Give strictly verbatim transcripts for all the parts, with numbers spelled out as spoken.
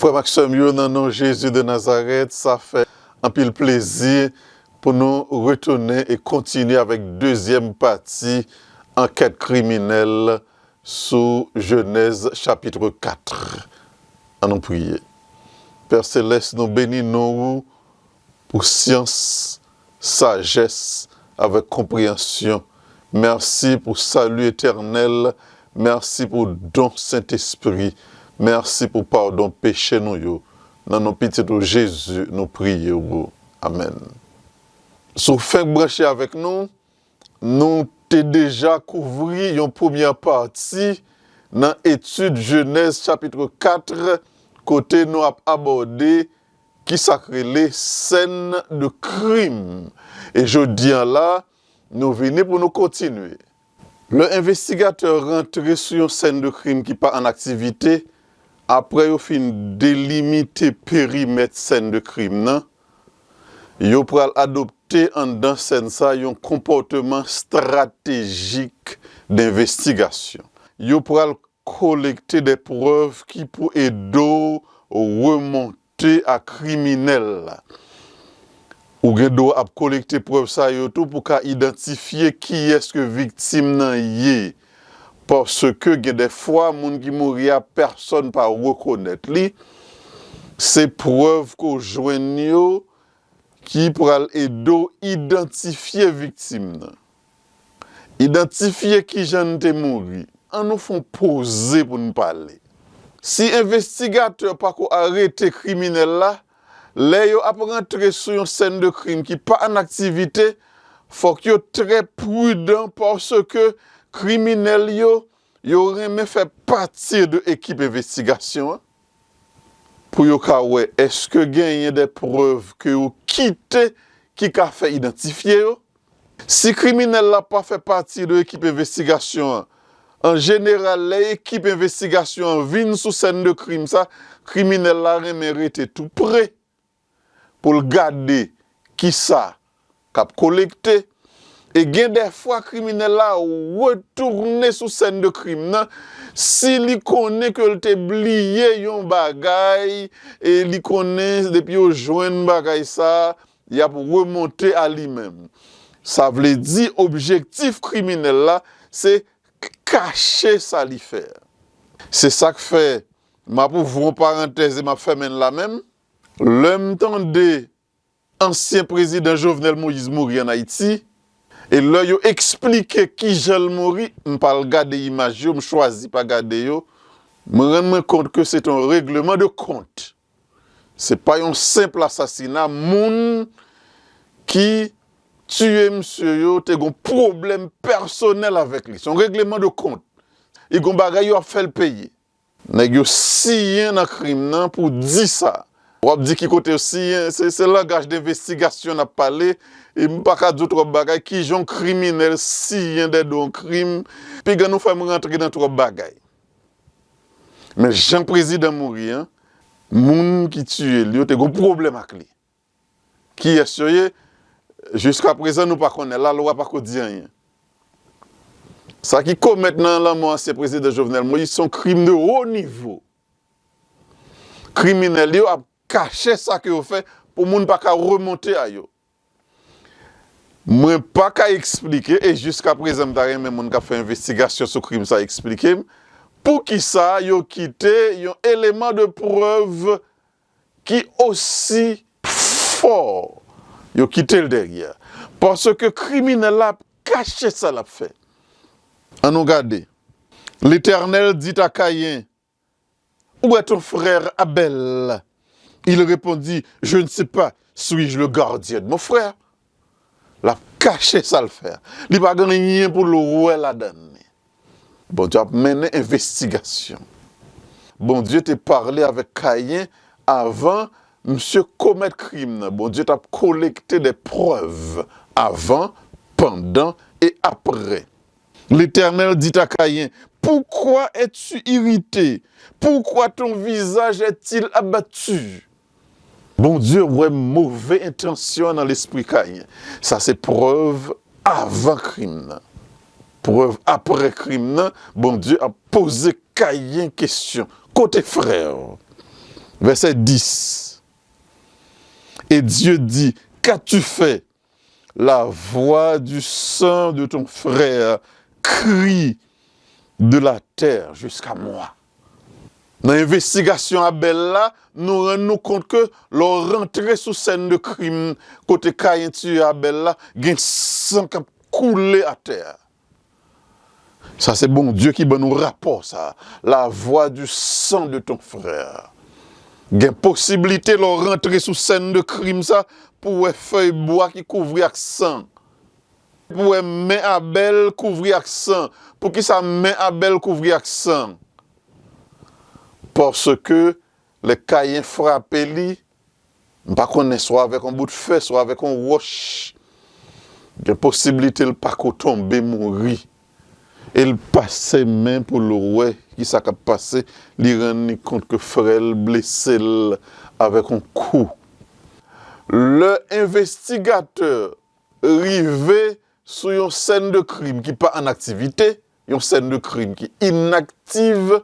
Frè m ak sè m yo, nan non Jezi de Nazarèt, sa fè anpil plezi pou nou retounen e kontinye avèk dezyèm pati ankèt kriminèl sou Jenèz chapit kat. Ann nou priye. Pè Selès, nou beni non ou pou syans, sajès, avèk konpreyansyon. Mèsi pou sali etènèl. Mèsi pou don Sentespri. Mèsi pou padon peche nou yo. Nan non Pitit ou Jezi, nou priye ou. Amèn. Si w fèk branche avèk nou, nou te deja kouvri yon premyè pati nan etid Jenèz chapit kat, kote nou ap abòde ki sa k rele scène de crime. E jodi a la, nou vini pou nou kontinye. Lè envestigatè rantre sou yon sèn de krim ki pa an aktivite, apre yo fin delimite perimèt sèn de krim nan, yo pral adopte anndan sèn sa yon konpòteman estratejik denvestigasyon. Yo pral kolekte de prèv ki pou ede w remonte a kriminèl la. Ou gen dwa ap kolekte prèv sa yo tou pou ka idantifye kiyès ke viktim nan ye. Paske gen de fwa, moun ki mouri a, pèsonn pa rekonèt li. Se prèv ke w jwenn yo ki pral ede w idantifye viktim nan. Idantifye kijan n te mouri. Ann nou fè yon poze pou n pale. Si envestigatè pako arete kriminèl la, lè yo ap rantre sou yon sèn de krim ki pa an aktivite, fòk yo trè pridan paske kriminèl yo, yo renmen fè pati de ekip envestigasyon an pou yo ka wè èske genyen de prèv ke yo kite ki ka fè idantifye yo. Si kriminèl la pa fè pati de ekip envestigasyon an, an jeneral, lè ekip envestigasyon an vin sou sèn de krim sa, kriminèl la renmen rete tou pre pou l gade kisa k ap kolekte. E gen de fwa kriminèl la retounen sou sèn de krim nan, si li konnen ke l te bliye yon bagay, e li konnen depi yo jwenn bagay sa, y ap remonte a li menm. Sa vle di objektif kriminèl la, se k-, kache sa li fè. Se sa k fè, m ap ouvri yon parantèz e m ap fèmen l la menm. Lè m tande ansyen prezidan Jovenel Moïse mouri ann Ayiti, e lè yo eksplike kijan l mouri, m pa al gade imaj yo, m chwazi pa gade yo, mwen rann mwen kont ke se te yon règleman de kont. Se pa yon senp asasina, moun ki tiye misye yo te gon pwoblèm pèsonèl avèk li. Se yon règleman de kont. Li gon bagay yo ap fè l peye. Nèg yo siyen nan krim nan pou di sa. W ap di ki kote yo siyen, se, se langaj denvestigasyon n ap pale, e m pa ka di w twòp bagay, kijan yon kriminèl siyen dèdo yon krim, piga nou fè m rantre nan twòp bagay. Men jan prezidan mouri an, moun ki tiye l yo te gon pwoblèm ak li. Kiyès yo ye? Jiskaprezan, nou pa konnen. Lalwa pako di anyen. Sa ki komèt nan lanmò ansyen prezidan Jovenel Moïse, se yon krim de wo nivo. Kriminèl yo ap kache sa ke yo fè pou moun pa ka remonte a yo. Mwen pa ka eksplike, e jiskaprezan, m ta renmen moun k ap fè envestigasyon sou krim sa eksplike m, poukisa yo kite yon eleman de prèv ki osi fò, yo kite l dèyè. Paske kriminèl la ap kache sa l ap fè. Ann nou gade. L'Éternel dit à Caïn, où est ton frère Abel? Il répondit, je ne sais pas, suis-je le gardien de mon frère? L ap kache sa l fè a. Li pa gen anyen pou l wè ladan li. Bondye ap mennen envestigasyon. Bondye te pale avèk Kayen avan misye komèt krim nan. Bondye t ap kolekte de prèv avan, pandan e aprè. L'Éternel dit à Caïn, pourquoi es-tu irrité? Pourquoi ton visage est-il abattu? Bondye wè move entansyon nan lespri Kayen. Sa se prèv avan krim nan. Prèv aprè krim nan, Bondye ap poze Kayen kesyon. Kote frè w? Verset dix. Et Dieu dit, qu'as-tu fait ? La voix du sang de ton frère crie de la terre jusqu'à moi. Nan envestigasyon Abèl la, nou rann nou kont ke lè w rantre sou sèn de krim kote Kayen tiye Abèl la, gen san k ap koule atè a. Sa se Bondye ki ban nou rapò sa. La voix du sang de ton frère. Gen posiblite lè w rantre sou sèn de krim sa pou w wè fèy bwa ki kouvri ak san. Pou w wè men Abèl kouvri ak san. Poukisa men Abèl kouvri ak san? Paske lè Kayen frape li, m pa konnen, swa avèk yon bout fè, swa avèk yon wòch, gen posiblite l pa ko tonbe mouri. E l pase men pou l wè kisa k ap pase, li rann li kont ke frè l blese l avèk yon kou. Lè envestigatè rive sou yon sèn de krim ki pa an aktivite, yon sèn de krim ki inaktiv,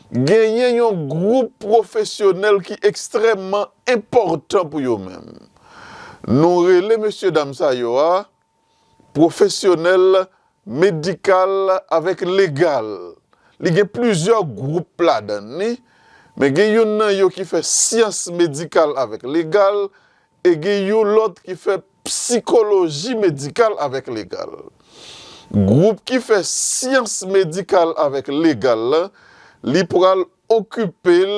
genyen yon gwoup pwofesyonèl ki ekstrèmman enpòtan pou yo menm. Nou rele mesye dam sa yo a pwofesyonèl medikal avèk legal. Li gen plizyè gwoup ladan li, men gen youn nan yo ki fè syans medikal avèk legal, e gen yon lòt ki fè psikoloji medikal avèk legal. Gwoup ki fè syans medikal avèk legal la, li pral okipe l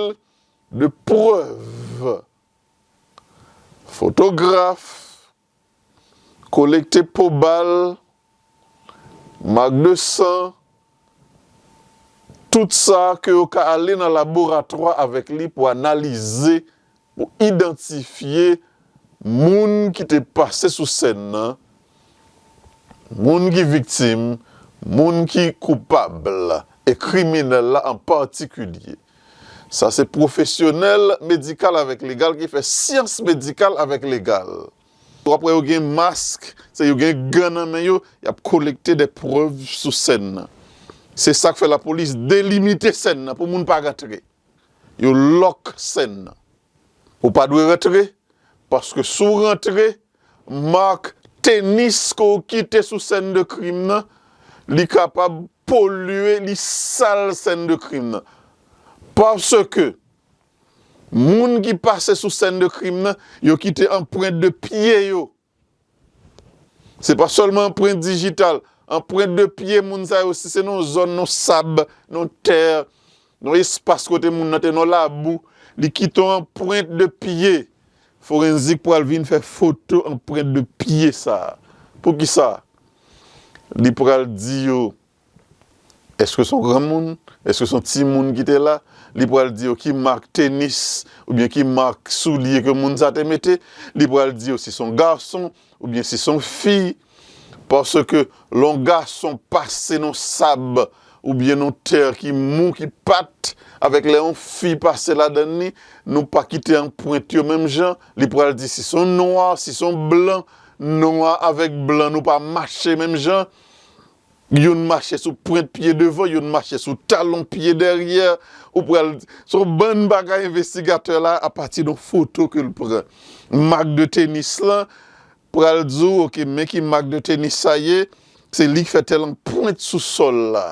de prèv, fotograf, kolekte po bal, mak de san, tout sa ke yo ka ale nan laboratwa avèk li pou analize, pou idantifye moun ki te pase sou sèn nan, moun ki viktim, moun ki koupab e kriminèl la an patikilye. Sa se pwofesyonèl medikal avèk legal ki fè syans medikal avèk legal. W ap wè yo gen mask, se yo gen gan nan men yo, y ap kolekte de prèv sou sèn nan. Se sa k fè lapolis delimite sèn nan pou moun pa rantre. Yo lòk sèn nan. Ou pa dwe rantre, paske si w rantre, mak tenis ke w kite sou sèn de krim nan, li kapab polye, li sal sèn de krim nan. Paske moun ki pase sou sèn de krim nan, yo kite anprent de pye yo. Se pa sèlman anprent dijital, anprent de pye moun sa yo, si se nan zòn, nan sab, nan tè, nan espas kote moun nan te, nan labou, li kite yon anprent de pye. Forenzik pral vin fè foto anprent de pye sa. Poukisa? Li pral di yo, èske se yon granmoun? Èske se yon timoun ki te la? Li pral di yo ki mak tenis oubyen ki mak soulye ke moun sa te mete. Li pral di yo si se yon gason oubyen si se yon fi. Paske lè yon gason pase nan sab oubyen nan tè ki mou, ki pat, avèk lè yon fi pase ladan li, nou pa kite anprent yo menm jan. Li pral di si se yon nwa, si se yon blan, nwa avèk blan, nou pa mache menm jan. Youn mache sou pwent pye devan, youn mache sou talon pye dèyè. Ou pral, se yon bann bagay envestigatè la, apati de yon foto ke l pran. Mak de tenis lan, pral di w, oke, men ki mak de tenis sa ye, se li k fè tèl anprent sou sòl la.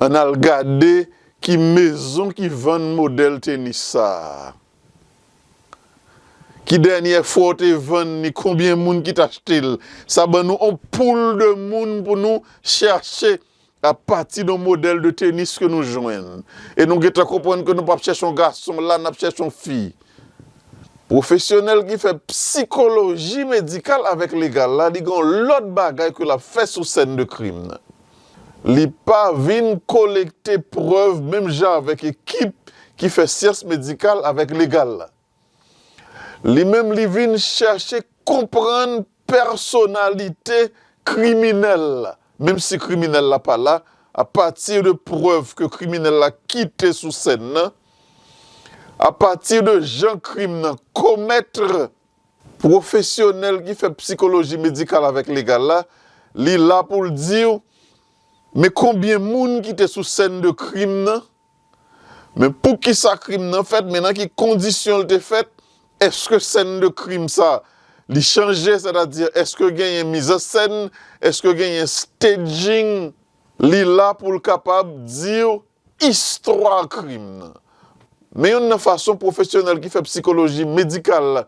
Ann al gade ki mezon ki vann modèl tenis sa a. Ki dènyè fwa w te vann li, konbyen moun ki t achte l? Sa ban nou yon poul de moun pou nou chache apati de yon modèl de tenis ke nou jwenn. E nou gentan konprann ke nou p ap chèche yon gason la, n ap chèche yon fi. Pwofesyonèl ki fè psikoloji medikal avèk legal la, li gen yon lòt bagay ke l ap fè sou sèn de krim nan. Li pa vin kolekte prèv menm jan avèk ekip ki fè syans medikal avèk legal la. Li menm, li vin chèche konprann pèsonalite kriminèl la. Menm si kriminèl la pa la, apati de prèv ke kriminèl la kite sou sèn nan, apati de jan krim nan komèt, pwofesyonèl ki fè psikoloji medikal avèk legal la, li la pou l di w, men konbyen moun ki te sou sèn de krim nan, Men poukisa krim nan fèt, men nan ki kondisyon l te fèt, èske sèn de krim sa li chanje, sètadi èske genyen mizansèn, èske genyen staging, li la pou l kapab di w istwa krim nan. Men youn nan fason pwofesyonèl ki fè psikoloji medikal la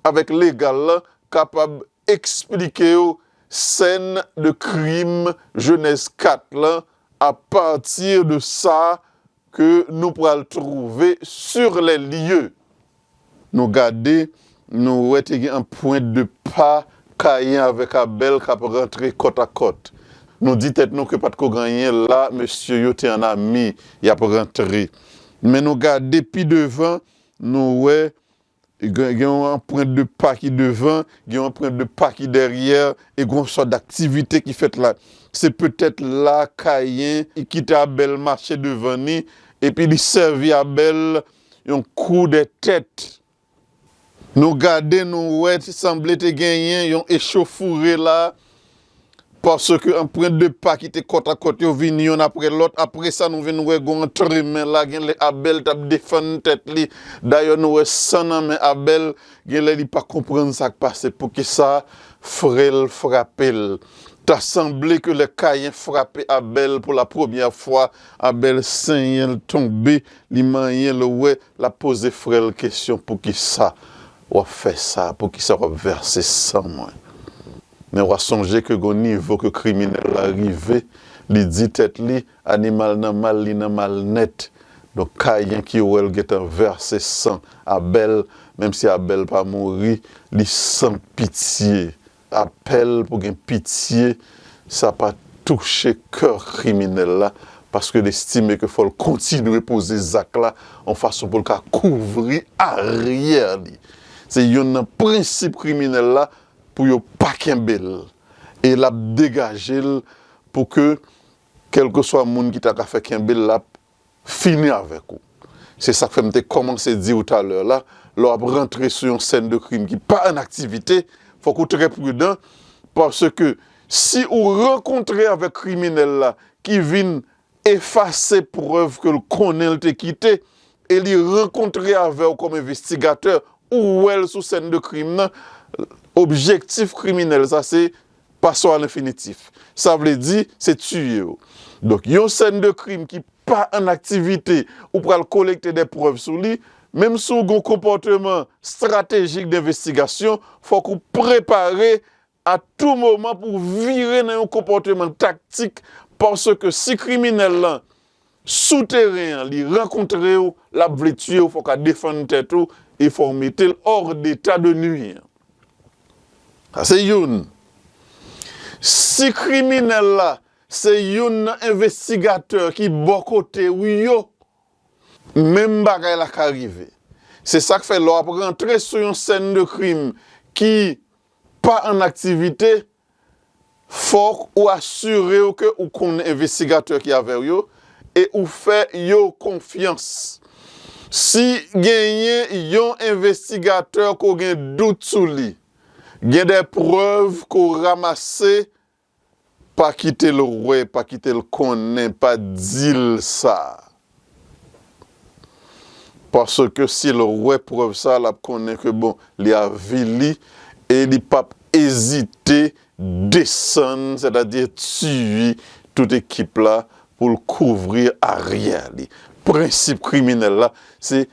avèk legal la kapab eksplike w sèn de krim Jenèz kat lan apati de sa ke nou pral twouve sur les lieux. Nou gade, nou wè te gen anprent de pa Kayen avèk Abèl k ap rantre kòtakòt. Nou di tèt nou ke pa t ko gen anyen la, mesye yo te an ami, y ap rantre. Men nou gade pi devan, nou wè gen gen yon anprent de pa ki devan, gen yon anprent de pa ki dèyè, e gen yon sòt daktivite ki fèt la. Se petèt la Kayen kite Abèl mache devan ni, epi li sèvi Abèl yon kou dè tèt. Nou gade, nou wè, sanble te genyen yon echofoure la, paske anprent de pa ki te kòtakòt yo vin yonn apre lòt. Apre sa, nou vin wè gen yon antremen la, gen lè Abèl t ap defann tèt li. Dayè, nou wè san nan men Abèl, gen lè li pa konprann sa k pase, poukisa frè l frape l. Ta sanble ke lè Kayen frape Abèl pou la premyè fwa, Abèl senyen l tonbe, li manyen l wè, l ap poze frè l kesyon, poukisa w ap fè sa? Poukisa w ap vèse san mwen? Men w a sonje ke gon nivo ke kriminèl la rive, li di tèt li, animal nan mal, li nan mal nèt. Donk, Kayen ki wè l gentan vèse san Abèl, menm si Abèl pa mouri, li san pitye. Apèl pou gen pitye, sa pa touche kè kriminèl la, paske l estime ke fò l kontinye poze zak la yon fason pou l ka kouvri aryè li. Se youn nan prensip kriminèl la pou yo pa kenbe l. E l ap degaje l pou ke, kèlkeswa moun ki ta ka fè kenbe l, l ap fini avèk ou. Se sa k fè m te kòmanse di w talè la, lè w ap rantre sou yon sèn de krim ki pa an aktivite, fòk ou trè pridan, paske si ou rankontre avèk kriminèl la ki vin efase prèv ke l konnen l te kite, e li rankontre avè w kòm envestigatè, ou wè l sou sèn de krim nan, objektif kriminèl sa se pase w a lenfinitif. Sa vle di, se tiye w. Donk, yon sèn de krim ki pa an aktivite, ou pral kolekte de prèv sou li, menm si w gen yon konpòteman estratejik denvestigasyon, fòk ou prepare a tou moman pou w vire nan yon konpòteman taktik, paske si kriminèl lan sou teren an, li rankontre w, l ap vle tiye w, fòk a defann tèt ou, e fò w mete l hors d'état de nuire. Sa se youn. Si kriminèl la se youn nan envestigatè ki bò kote w yo, menm bagay la ka rive. Se sa k fè lè w ap rantre sou yon sèn de krim ki pa an aktivite, fòk ou asire w ke ou konn envestigatè ki avè w yo e ou fè yo konfyans. Si genyen yon envestigatè ke w gen dout sou li, gen de prèv ke w ranmase, pa kite l wè, pa kite l konnen, pa di l sa. Paske si l wè prèv sa, l ap konnen ke, bon, li avili e li p ap ezite desann, sètadi tiye tout ekip la pou l kouvri aryè li. Prensip kriminèl la, se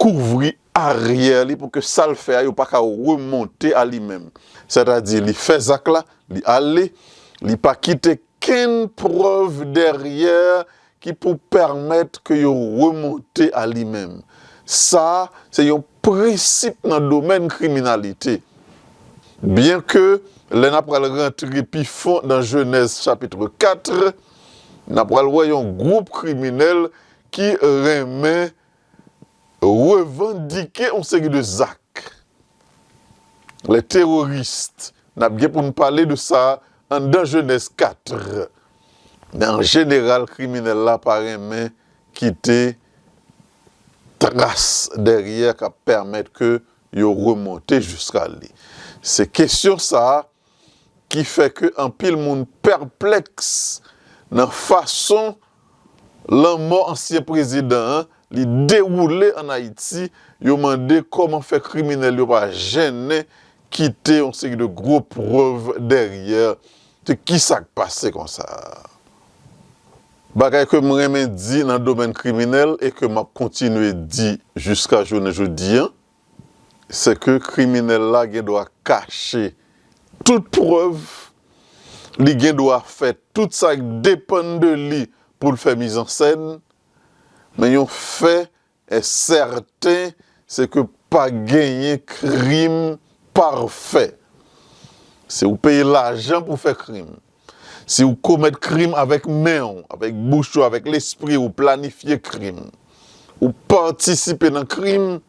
kouvri aryè li pou ke sa l fè a yo pa ka remonte a li menm. Sètadi li fè zak la, li ale, li pa kite kenn prèv dèyè ki pou pèmèt ke yo remonte a li menm. Sa, se yon prensip nan domèn kriminalite. Byen ke lè n ap pral rantre pi fon nan Jenèz chapit kat, n ap pral wè yon gwoup kriminèl ki renmen revandike yon seri de zak. Les terroristes, n ap gen pou n pale de sa anndan Jenèz kat. Men an jeneral, kriminèl la pa renmen kite tras dèyè k ap pèmèt ke yo remonte jiska li. Se kesyon sa a ki fè ke anpil moun pèplèks nan fason lanmò ansyen prezidan an li dewoule ann Ayiti, yo mande kòman fè kriminèl yo pa jennen kite yon seri de gwo prèv dèyè. Se kisa k pase konsa? Bagay ke m renmen di nan domèn kriminèl e ke m ap kontinye di jiska jounen jodi a, se ke kriminèl la gen dwa kache tout prèv, li gen dwa fè tout sa k depann de li pou l fè mizansèn, men yon fè e sèten, se ke pa genyen krim pafè. Si w peye lajan pou fè krim, si w komèt krim avèk men w, avèk bouch ou, avèk lespri w, planifye krim, ou patisipe nan krim,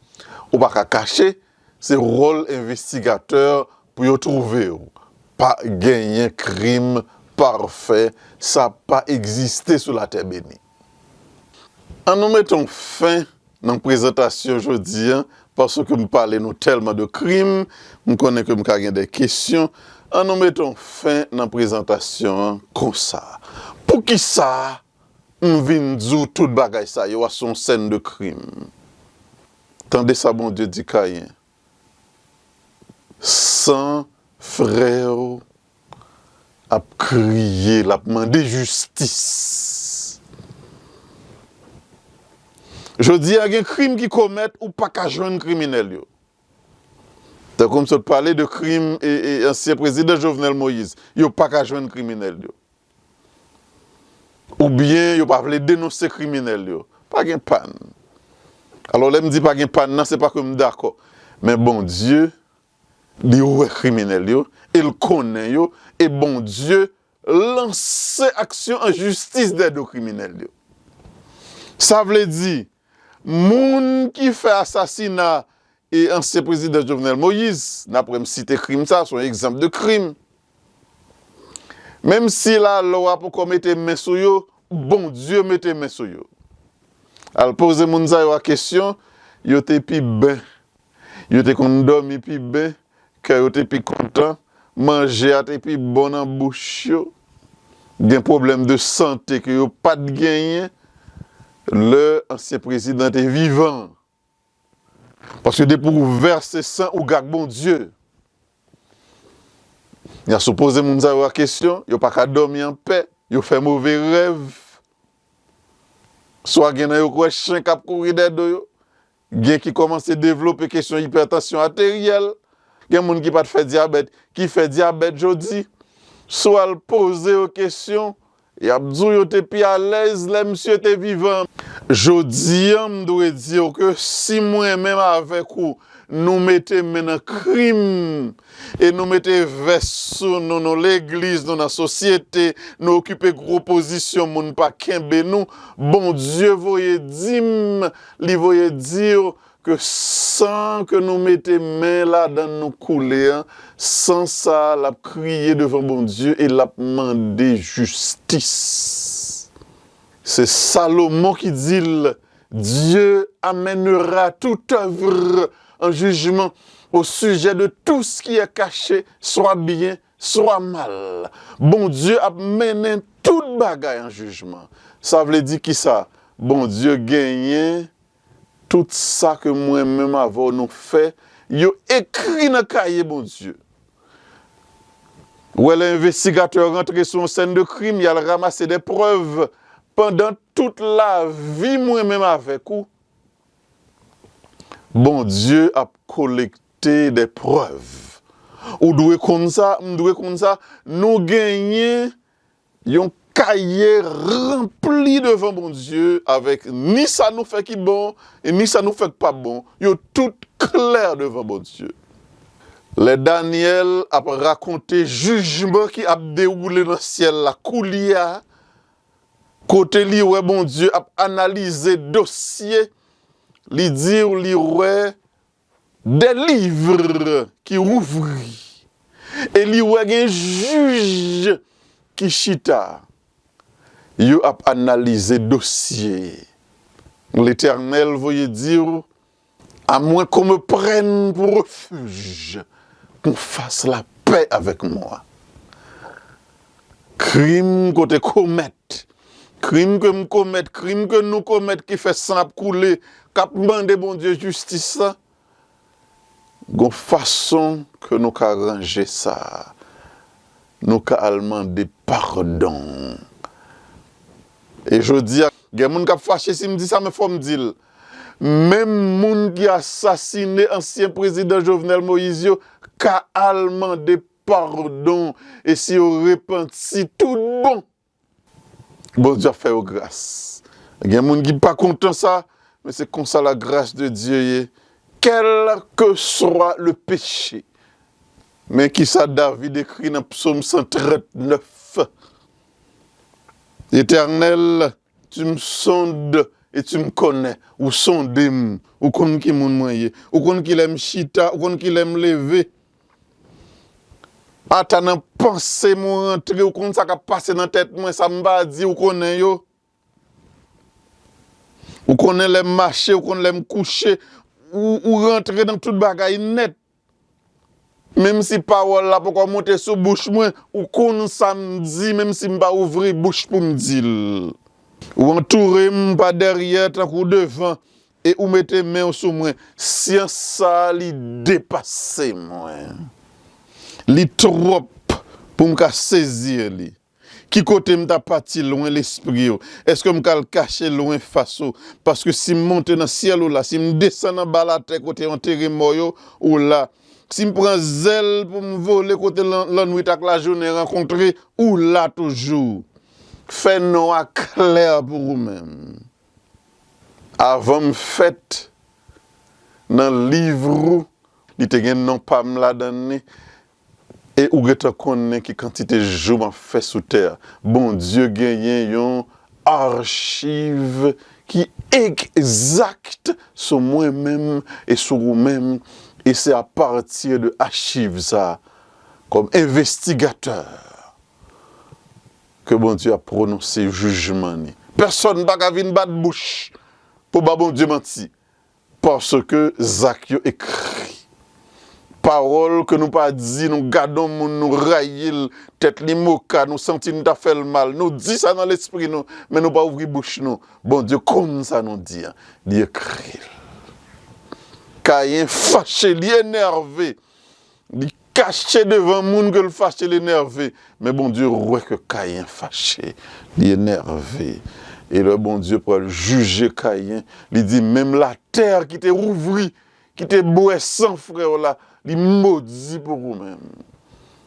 ou pa ka kache, se wòl envestigatè pou yo twouve w. Pa genyen krim pafè, sa pa egziste sou latè beni. An nou mete yon fen nan prezantasyon jodi a, paske m pale nou tèlman de krim, m konnen ke m ka gen de kesyon. An nou mete yon fen nan prezantasyon an konsa. Poukisa m vin di w tout bagay sa yo a se yon sèn de krim? Tande sa Bondye di Kayen. San frè w ap kriye, l ap mande jistis. Jodi a, gen krim ki komèt, ou pa ka jwenn kriminèl yo. Tankou m sot pale de krim e, e ansyen prezidan Jovenel Moïse, yo pa ka jwenn kriminèl yo. Oubyen yo pa vle denonse kriminèl yo. Pa gen pàn. Alò, lè m di pa gen pàn nan, se pa ke m dakò. Men Bondye, li wè kriminèl yo, e l konnen yo, e Bondye lanse aksyon an jistis dèyè do kriminèl yo. Sa vle di, moun ki fè asasina e ansyen prezidan Jovenel Moïse, daprè m site krim sa, se yon egzanp de krim. Menm si lalwa poko mete men sou yo, Bondye mete men sou yo. Al poze moun sa yo a kesyon, yo te pi ben. Yo te konn dòmi pi ben, kè yo te pi kontan, manje a te pi bon nan bouch yo. Gen pwoblèm de sante ke yo pa t genyen lè ansyen prezidan te vivan. Paske depi w vèse san, ou gag Bondye. Y a sou poze moun sa yo a kesyon, yo pa ka dòmi anpè, yo fè move rèv. Swa gen nan yo kwè chen k ap kouri dèyè do yo, gen ki kòmanse devlope kesyon ipètansyon ateryèl, gen moun ki pa t fè dyabèt, ki fè dyabèt jodi. Si w al poze yo kesyon, y ap di w yo te pi alèz lè misye te vivan. Jodi a, m dwe di w ke si mwen menm avèk ou, nou mete men nan krim, e nou mete vès sou nou, nou legliz, nou nan sosyete, nou okipe gwo pozisyon, moun pa kenbe nou, Bondye voye di m, li voye di w ke san ke nou mete men ladan nou koule a, san sa a, l ap kriye devan Bondye e l ap mande jistis. Se Salomon ki di l, Dieu amènera toute œuvre en jugement au sujet de tout ce qui est caché, soit bien, soit mal. Bondye ap mennen tout bagay an jijman. Sa vle di kisa? Bondye genyen tout sa ke mwen menm avè w nou fè, yo ekri nan kaye Bondye. Ou wè lè envestigatè yo rantre sou yon sèn de krim, y al ranmase de prèv. Pandan tout lavi mwen menm avèk ou, Bondye ap kolekte de prèv. Ou dwe konn sa, m dwe konn sa, nou genyen yon kaye ranpli devan Bondye avèk ni sa nou fè ki bon, e ni sa nou fè k pa bon. Yo tout klè devan Bondye. Lè Danyèl ap rakonte jijman ki ap dewoule nan syèl la koulye a, kote li wè Bondye ap analize dosye, li di w li wè de liv ki ouvri, e li wè gen jij ki chita, yo ap analize dosye. Letènèl voye di w, à moins qu'on me prenne pour refuge, qu'on fasse la paix avec moi. Krim ke w te komèt, Krim ke m komèt, krim ke nou komèt ki fè san ap koule, k ap mande Bondye jistis la, gon fason ke nou ka ranje sa. Nou ka al mande padon. E jodi a, gen moun k ap fache si m di sa, men fò m di l. Menm moun ki asasine ansyen prezidan Jovenel Moïse yo ka al mande padon. E si yo repanti tout bon, Bondye ap fè yo gras. Gen moun ki pa kontan sa, men se konsa la grâce de Dieu ye, quel que soit le péché. Men kisa David ekri nan Psaume cent trente-neuf. Etènèl, tu me sondes et tu me connais. Ou sonde m, ou konn ki moun mwen ye. Ou konn kilè m chita, ou konn kilè m leve. Ata nan panse m ou rantre, ou konn sa k ap pase nan tèt mwen, sa m pa di, ou konnen yo. Ou konnen lè m mache, ou konn lè m kouche, ou, ou rantre nan tout bagay nèt. Menm si pawòl la poko monte sou bouch mwen, ou konn sa m di, menm si m pa ouvri bouch pou m di l. Ou antoure m pa dèyè tankou devan, e ou mete men w sou mwen. Syans sa a, li depase mwen. Li twòp pou m ka sezi li. Ki kote m ta pati lwen lespri w? Èske m ka al kache lwen fas ou? Paske si m monte nan syèl, ou la. Si m desann anba latè kote yo antere mò yo, ou la. Si m pran zèl pou m vole kote lan-, lannwit ak lajounen rankontre, ou la toujou. Fè non a klè pou ou menm. Avan m fèt nan liv ou, li te gen non pa m ladan li. E ou gentan konnen ki kantite jou m ap fè sou tè a. Bondye genyen yon achiv ki egzak sou mwen menm e sou ou menm. E se apati de achiv sa, kòm envestigatè, ke Bondye ap pwononse jijman li. Pèsonn pa ka vin bat bouch pou ba Bondye manti. Paske zak yo ekri. Pawòl ke nou pa di, nou gade yon moun, nou rayi l, tèt li moka, nou santi nou ta fè l mal. Nou di sa nan lespri nou, men nou pa ouvri bouch nou. Bondye konn sa nou di an. Li ekri l. Kayen fache, li enève. Li kache devan moun ke l fache, l enève. Men Bondye wè ke Kayen fache, li enève. E lè Bondye pral jije Kayen, li di, menm latè ki te ouvri, ki te bwè san frè w la, li modi pou ou menm.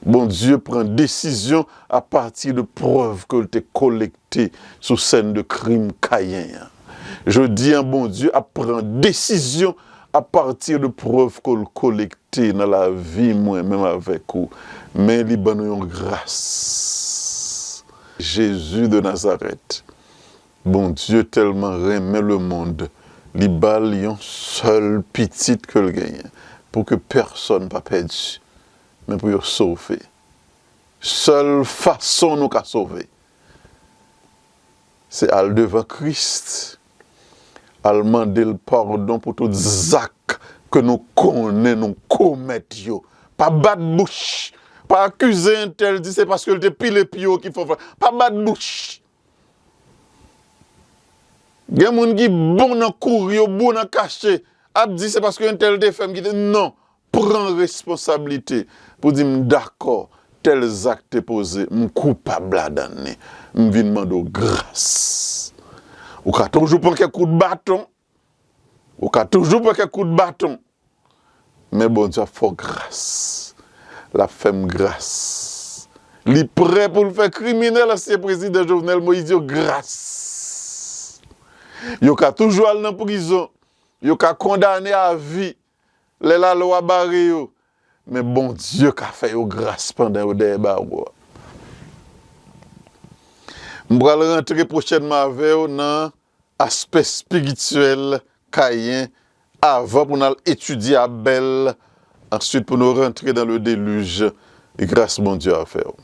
Bondye pran desizyon apati de prèv ke l te kolekte sou sèn de krim Kayen an. Jodi an, Bondye ap pran desizyon apati de prèv ke l kolekte nan lavi mwen menm avèk ou. Men li ban nou yon gras. Jezi de Nazarèt. Bondye tèlman renmen lemonn, li ba l yon sèl pitit ke l genyen, pou ke pèsonn pa pèdi, men pou yo sove. Sèl fason nou ka sove, se al devan Kris, al mande l padon pou tout zak ke nou konnen nou komèt yo. Pa bat bouch, pa akize entèl, di se paske l te pile pye w ki fè w fè. Pa bat bouch. Gen moun ki bon nan kouri, yo bon nan kache, ap di se paske entèl te fè m kite. Non, pran responsablite pou di m dakò, tèl zak te poze, m koupab ladan li. M vin mande w gras. Ou ka toujou pran kèk kout baton. Ou ka toujou pran kèk kout baton. Men Bondye ap fè w gras. L ap fè m gras. Li prè pou l fè kriminèl ansyen prezidan Jovenel Moïse yo gras. Yo ka toujou al nan prizon. Yo ka kondane a vi. Lè lalwa bare yo. Men Bondye ka fè yo gras pandan yo dèyè bawo a. M pral rantre pwochènman avè w nan aspè espirityèl Kayen avan pou n al etidye Abèl, answit pou nou rantre dans le déluge. Gras Bondye avè w.